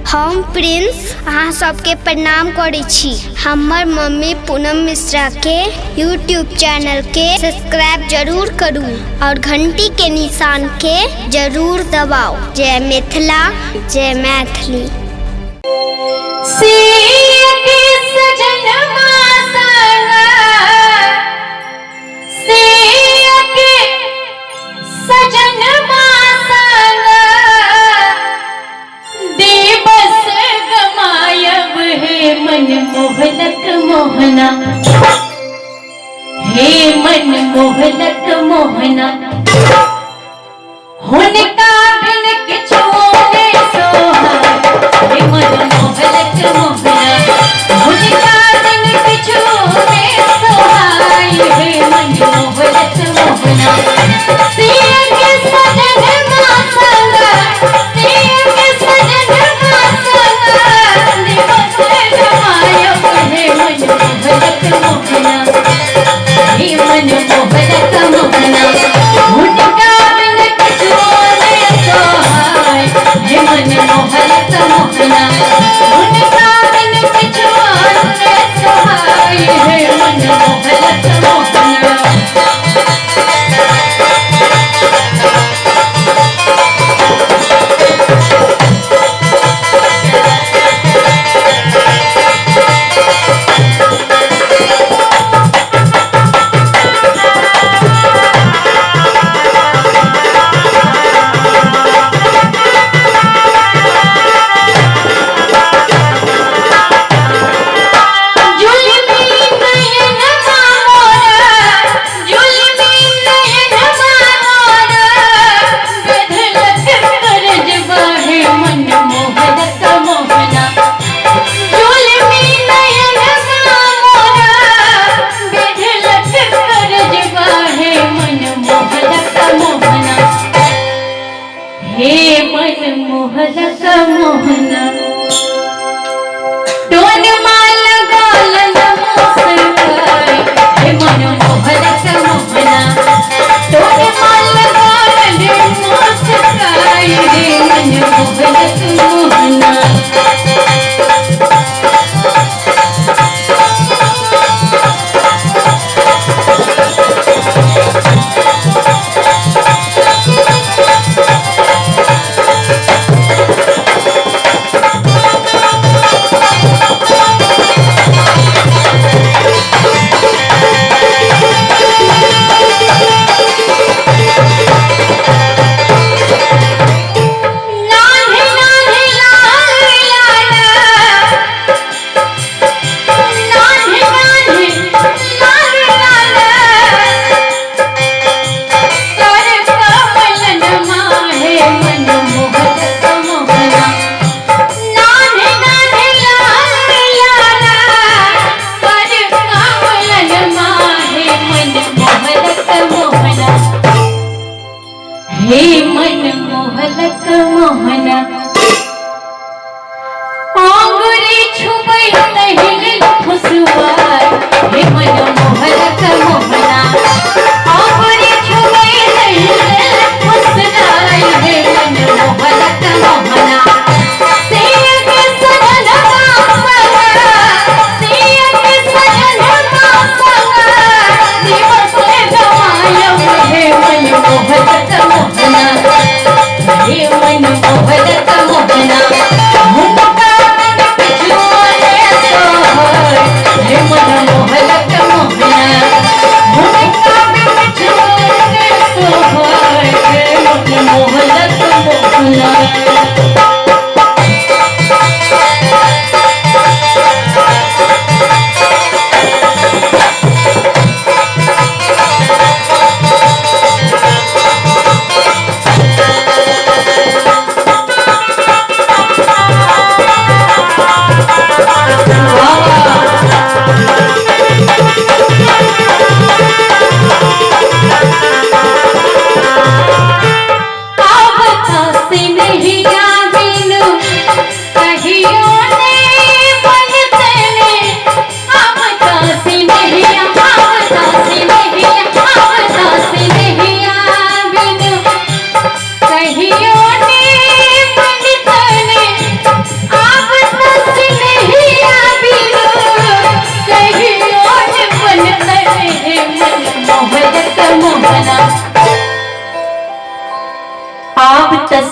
हम प्रिंस अहाँ सबके प्रणाम करै छी। हमर मम्मी पूनम मिश्रा के यूट्यूब चैनल के सब्सक्राइब जरूर करू और घंटी के निशान के जरूर दबाओ। जय मिथिला, जय मैथिली। मोहलक मोहना, हे मन मोहलक मोहना, हुनका बिन किछु ने सोहा। हे मन मोहलक मोहना, हुनका बिन किछु ने सोहाई। हे मन मोहलक मोहना, सिया के सजन मा संग, सिया के सजन मा संग दिवस गमायब। हे मन मोहलक मोहना, हे मन मोहलक मोहना, हुनका बिन किछु ने सोहाय। हे मन मोहलक मोहना, हुनका बिन किछु ने सोहाय। हे मन मोहलक मोहना। जुलमी नयन मोरा, जुलमी नयन मोरा, बेधलक करजबा। हे मन मोहलक मोहना, जुलमी नयन मोरा, बेधलक करजबा। हे मन मोहलक मोहना, हे मन मोहलक मोहना, टोन माल गालन मुस्काई। हे मन मोहलक मोहना, टोन माल गालन मुस्काई। हे मन मोहलक मोहना। नान्हे नान्हे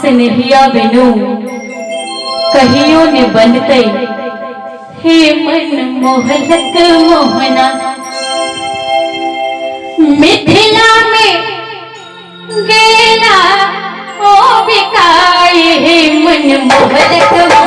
स्नेहिया बिनु कहियो ने बनतै हे मन मोहलक मोहना। मिथिला में गेला ओ बिकाई हे मन मोहलक।